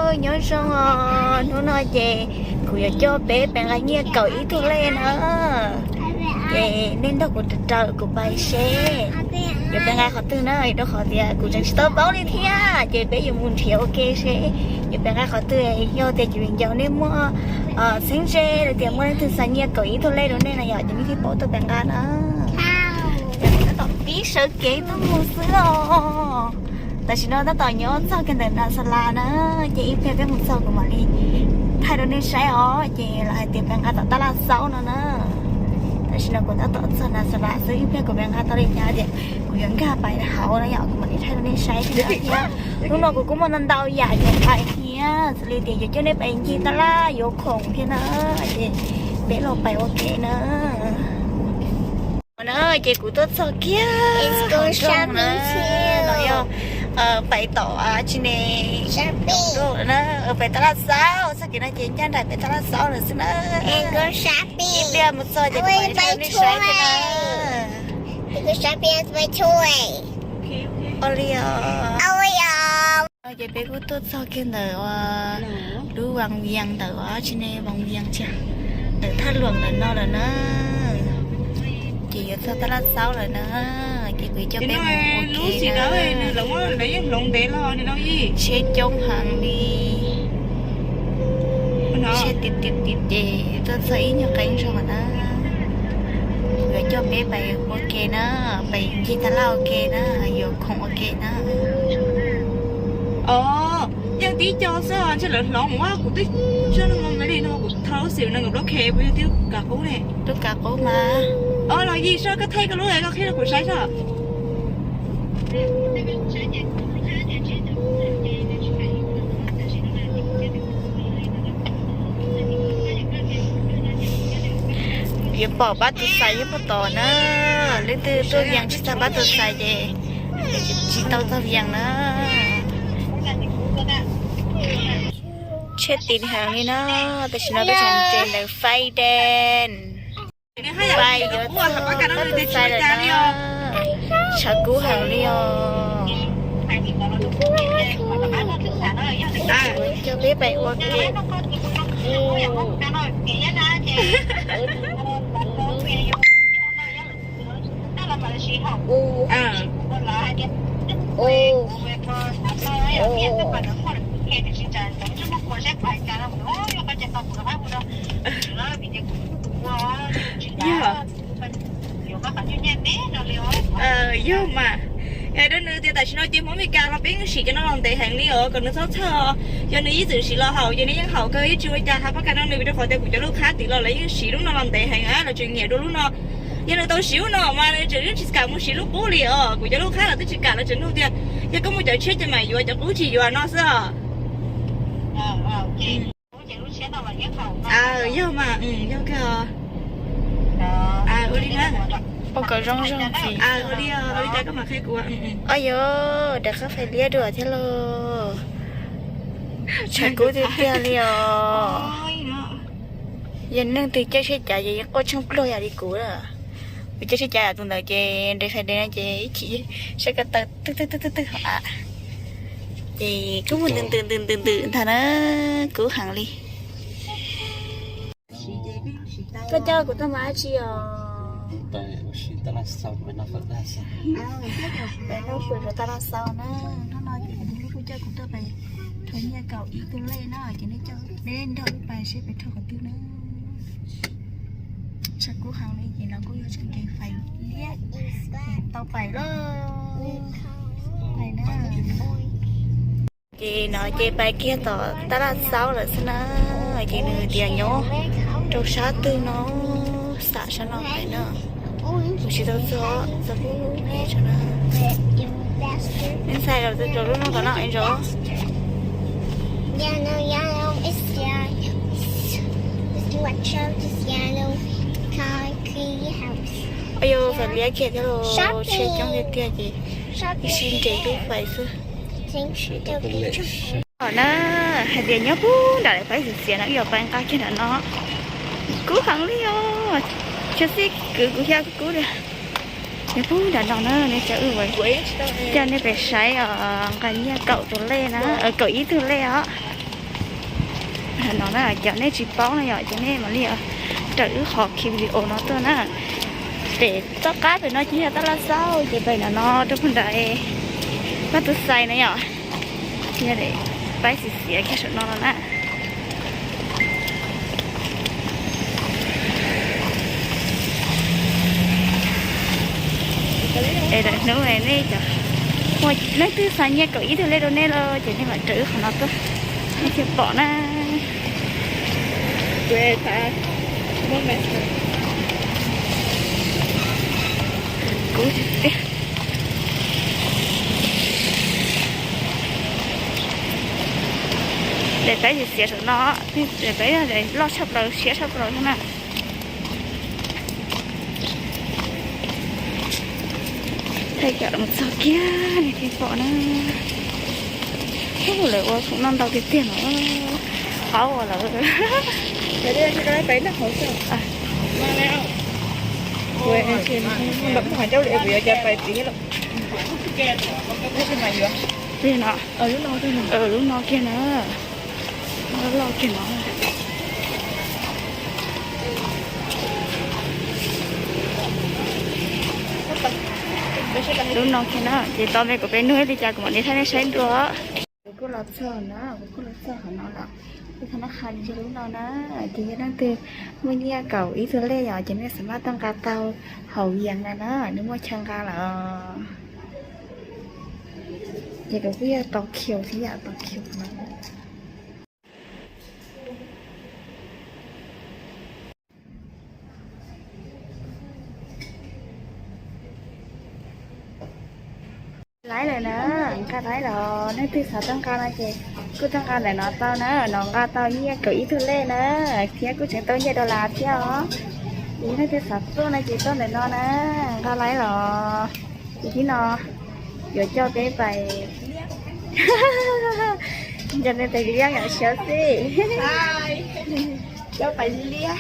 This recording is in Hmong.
Nyob zoo os, hnub no ces kuv yuav coj peb pais nqa nyiaj kaum ib tug lej na. Ces nej nrog kuv raws kuv pais seb yuav pais nqa qhov twg na, rau qhov tias kuv tseem tsis tau paub li thiab. Ces peb yuav mus nrhiav ua ke seb yuav pais nqa qhov twg. Yog tias cov viv ncaus nej muaj txheeb ze los tias muaj leej twg xa nyiaj kaum ib tug lej rau nej no yom, ces nej thiaj paub tuaj pais nqa na. Tab tom pib sawv kev tuaj mus xwb os. Tam sim no tab tom nyob txog kiag ntawm Nasala na, ces ib pliag peb mus txog kuv mam li thaij rau nej saib os. Ces lawv hais tias peb nqa tom tab laj xaub no na. Tam sim no kuv tab tom txog Nasala xwb, ib pliag kuv peb nqa tau li cas tias kuv yuav nkag pais hauv no yom, kuv mam li thaij rau nej saib thiab. Hnub no kuv kuj muaj ntau ntau yam yuav pais thiab, xws li tias yuav coj nej pais ncig tab laj yuav khoom thiab na, ces peb los pais ua ke na. Na ces kuv tuaj txog kiag hauv nroog na, los yog pais tom tsis ne, na, pais tab laj xaub, txoj kev no ces ncaj nraim pais tab laj xaub lawm xwb na. Ib pliag mus txog ces kuv mam li thaij rau nej saib thiab na. Ua li os. Ces peb kuj tuaj txog kiag ntawm lub Vas Vias ntawm os, tsis ne, Vas Vias tiag, ntawm thaj luam ntawm no lawm na. Ces yuav txog tab laj xaub lawm na, ces kuv coj peb mus ua ke na. Tsheb coob heev li. Tsheb ti ti ti ces tuaj txog ib nyuag qee zaug na. Kuv yuav coj peb pais ua ke na, pais ncig tab laj ua ke na, yuav khoom ua ke na. Yeej tib co xwb, ntshe lawv hloov ua kuv twb tsis no li no, kuv thau lub xim nees nkaum plaub K puas yog twb kav qub ne? Twb kav qub mas. Los yig soj koj thaij koj lub es koj qhib rau kuv saib soj. Yuav pom pab tus xais nyob puag tod na, leej twg tuaj yees tsis txog pab tus xais ces tsis tau txog yees na. Tsheb ti heev li na, tam sim no peb tseem nres ntawm Fai Deen. Fai yuav txog pab tus xais lawm na. Tshav kub heev li os. Coj peb pais ua ke. Yog, yog mas. Hais rau nws tias tam sim no ces Hmoob Meskas los peb yeej siv cov no los ntev heev li os, kom nws txhob txhawj. Yog nws ib txwm siv los haum ces nws yeej haum kawg, yeej tsis ua cas hab pab kas no nws, vim rau qhov tias kuv cov lub qhab tim los lawv yeej siv lub no los ntev heev, lawv tseem nyiam dua lub no. Yog nws tau siv lub no mas nws tseem yeej tsis kam mus siv lub qub li os. Kuv cov lub qhab los twb tsis kam, lawv tseem nug tias yog koj muaj cov tshiab ces mam yuav, cov qub tsis yuav no xwb os. Yog mas, yog kawg. Ua li na. Ua kom zoo zoo ntxiv. Ua li, ua li cas koj mam qhia kuv. Au yog, rov qab fais liab dua thiab lauj. Tshav kub tiag tiag li os. Yog neeg twg caij tsheb cav ces yeej quaj tsheej pluag yam li kuv lawm. Kuv caij tsheb cav yam tus ntawd ces nres fais des no ces ib chim saib ko taw twg twg twg twg twg hov av. Ces kub mus ntws ntws ntws ntws ntws ntag na, kub heev li. Koj coj kuv tuaj mus dab tsi os? Peb noj fawm rau tab laj xaus na, hnub no ces kuv coj kuv tuaj pais thov nyiaj kaum ib tug lej na, ces nej nrog wb pais seb pais thov qhov twg na. Tshav kub heev li ces no kuj yog tseem kev fais liab, tau pais lawm, pais na. Ces no ces pais kiag tom tab laj xaub lawm xwb na, ces nws tias nyob rau sab twg no, xam sab no pais na. Kuv tsis tau txog, txog kuv tso na. Neb ntxhais los rau lub no tom no es ntsoov. Au yog, fais liab kiag thiab los, tsheb coob tiag tiag ces ib sij nres lub fais xwb. Hom na, hais tias nyob puag nram daim pab xiav xiav no, wb yuav pais nqa kiag nram no. Kub heev li os, tshwj xij kwv kuv xya kub kub li. Nyob puag nram no na, nej cov wb coj nej pais saib os, nqa nyiaj kaum tus lej na, kaum ib tug lej os. No na, cov nej tsis paub na yom, ces nej mam li raws wb qhov khi video no tuaj na. Pem toj qab pem no ces yog taj laj xauj, ces pem no no rau pem nram Paj Tus Xais na yom. Yog paib xiav xiav kiag saum no no na. Es lwm hnub nej cov, leej twg xav nyiaj kaum ib tug lej rau nej los ces nej mam raws wb qhov no tuaj, nej thiaj pom na. Kuv tiag tiag. Daim peb xiav xiav saum no, daim peb loj tshaj plaws siab tshaj plaws na. Thaij kom mus txog kiag nej thiaj pom na. Ub, lawv ua khoom no ntau tiag tiag no. Qhov uas lawv, li no, lub no kiag na. Loj kiag no. Lub no kiag na, ces tau me kuv peb nug li cas kuv mam li thaij nej saib dua. Kuv kuj los txog na, kuv kuj los txog qhov no lawm. Kuv thov noj qha li lub no na, ces yog leej twg muaj nyiaj kaum ib tug lej yom, ces nej xav maj tuaj nqa tau hauv Vias na na, nws muaj chaw nqa lawm. Ces kuv kuj yog tau khiu thiab yom, tau khiu no. Laib lawm na, nqa laib los nej twg xav tuaj nqa no ces kuj tuaj nqa ntawm no tau na, no nqa tau nyiaj kaum ib tug lej na, thiab kuj tseem tau nyiaj dollar thiab os. Ces nej twg xav tuaj no ces tuaj ntawm no na, nqa laib los. Ces tib no yuav coj peb pais, nco nej tes liab yom, siab xij. Coj pais liab.